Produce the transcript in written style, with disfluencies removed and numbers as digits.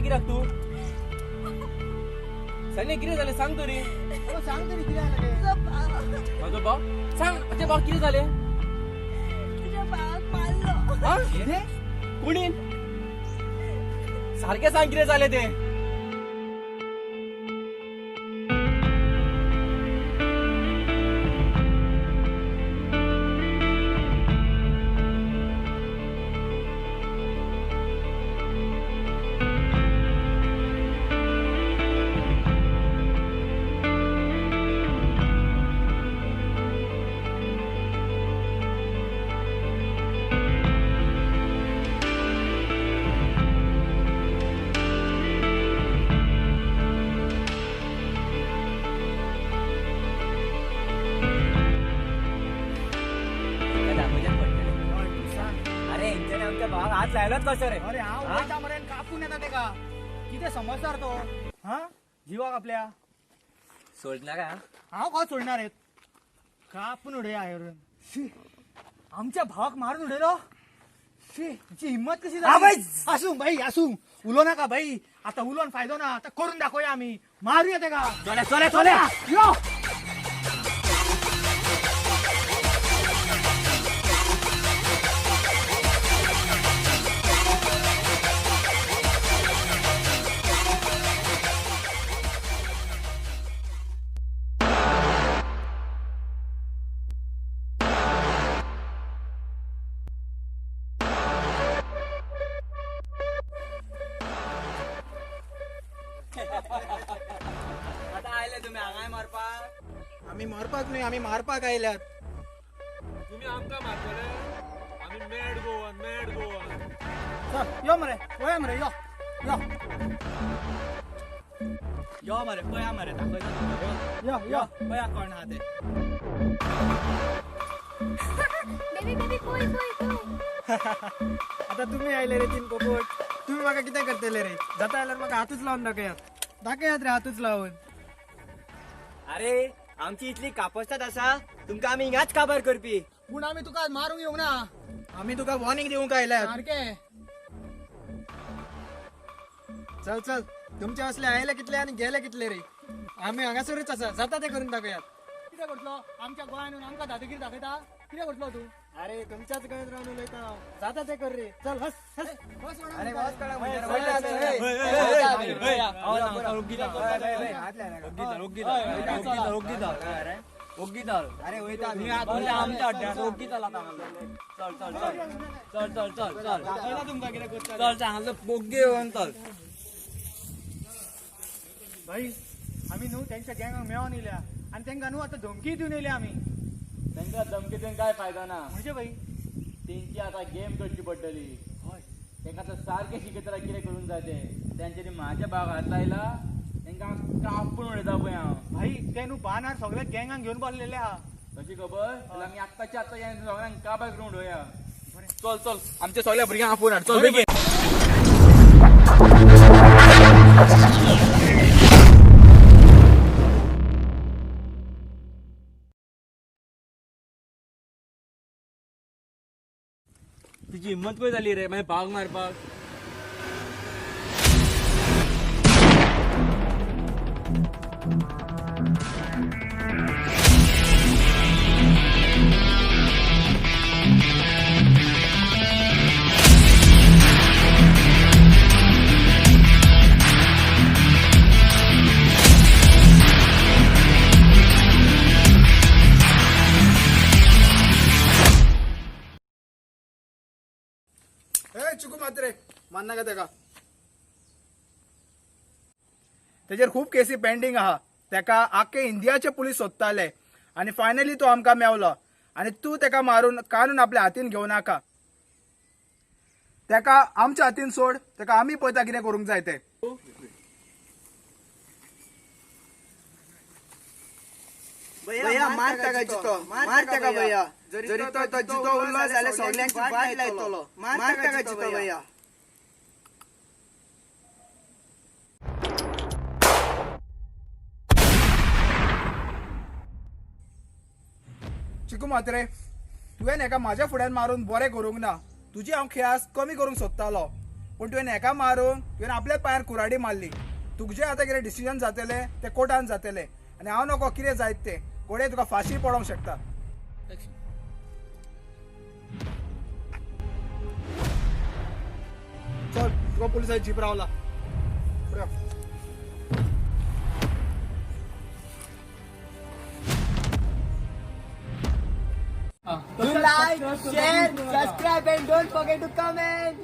कित्याक तूं? सनी कितें जालें सांग तरी. सांग तरी कितें जालें तें. म्हजो भाव सांग, म्हज्या भावाक कितें जालें? तुज्या भावाक मारलो. कितें? कोणीन? सारकें सांग कितें जालें तें. हात लायलोच कसो रे? अरे हांव वयता मरे कापून येता तेका. कितें समजदार तो हा जिवाक आपल्या सोडना काय? हांव कसो सोडणार रे? कापून उडया शी, आमच्या भावाक मारून उडयलो. शी, तिची हिम्मत कशी जाली? आसूं भाई आसूं, उलो नाका भाई, आतां उलोवन फायदो ना, आतां करून दाखोवया आमी, मारुया तेका. चल्या चल्या चल्या यो. आता आयले तुम्ही हांगाय मारपाक? आमी मारपाक न्हय, आमी मारपाक आयल्यात. तुम्ही आमकां मारतले? आमी मॅड गोवन, मॅड गोवन. चल यो मरे, वया मरे, यो यो यो मरे, पळया मरे, दाखयता तुमकां. यो यो पळया कोण आहा ते. बेबी बेबी पळय पळय पळय. आता तुम्ही आयले रे तीन पोपट, तुम्ही म्हाका कितें करतले रे? जाता जाल्यार म्हाका हातूच लावन दाखयात, दाखयात रे हातूच लावन. अरे आमची इतली कापस्तात आसा, तुमकां आमी हिंगाच काबार करपी. पूण आमी तुका मारूंक येवंक ना, आमी तुका वॉर्निंग दिवंक आयल्यात. सारकें. चल चल, तुमचे असले आयले कितले आनी गेले कितले रे? आमी हांगासरूच आसा, जाता ते करून दाखयात. कितें करतलो? आमच्या गोंयान येवन आमकां दादागिरी दाखयता? कितें करतलो तूं? अरे तुमच्याच गोंयांत रावन उलयता हांव, जाता ते कर रे. चल हस हस. अरे अरे वयता आमच्या चल चल चल चल चल चल तुमकां कितें करता? चल हांगासर बोग्गे येवन चल. भाई आमी न्हू तेंच्या गँगाक मेळोन येयल्या आनी तेंकां न्हू आतां धमकी दिवन येयल्या आमी. तेंकां धमकी दिवन काय फायदो ना, म्हणजे भाई तेंची आतां गेम करची पडटली. तेंकां आतां सारकें शिकयतला कितें करूंक जाय तें. तेंच्यांनी म्हाज्या भावाक हात लायला, तेंकां कापून उडयता पळय हांव. भाई ते न्हू बानार सगळे गँगांक घेवन बसलेले आहा. तशी खबर जाल्यार आमी आत्ताच्या आत्तां सगळ्यांक काबार करून उडोवया. चल चल, आमच्या सगळ्या भुरग्यांक आपोवन हाड, चल बेगीन. तुजी हिम्मत खंय जाली रे मागीर भाग मारपाक? चिकू मात्रे मान्नाका तेका, तेजेर खूब केसी पेंडींग आहा. तेका आख्खे इंडियाचे पुलीस सोदताले आनी फायनली तो आमकां मेवलो. आनी तूं तेका मारून कानून आपल्या हातीन घेवं नाका, तेका आमच्या हातीन सोड, तेका आमी पळयता कितें करूंक जाय तें. भैया मार ताका जितो, मार ताका भैया. जरी तो जितो उरलो जाल्यार सगल्यांची वाट लायतलो. मार ताका जितो भैया. चिकू मात्रे, तुवें हेका म्हाज्या फुड्यान मारून बरें करूंक ना. तुजी हांव ख्यास कमी करूंक सोदतालो, पूण तुवें हेका मारून तुवें आपल्या पांयार कुराडी मारली. तुजें आतां कितें डिसिजन जातलें तें कोर्टान जातलें आनी हांव नको कितें जायत तें, घडये तुका फांशी पडोंक शकता. चल तुका पुलिसांची जीप रावला. फुडें यो. Do like, share, subscribe and don't forget to comment.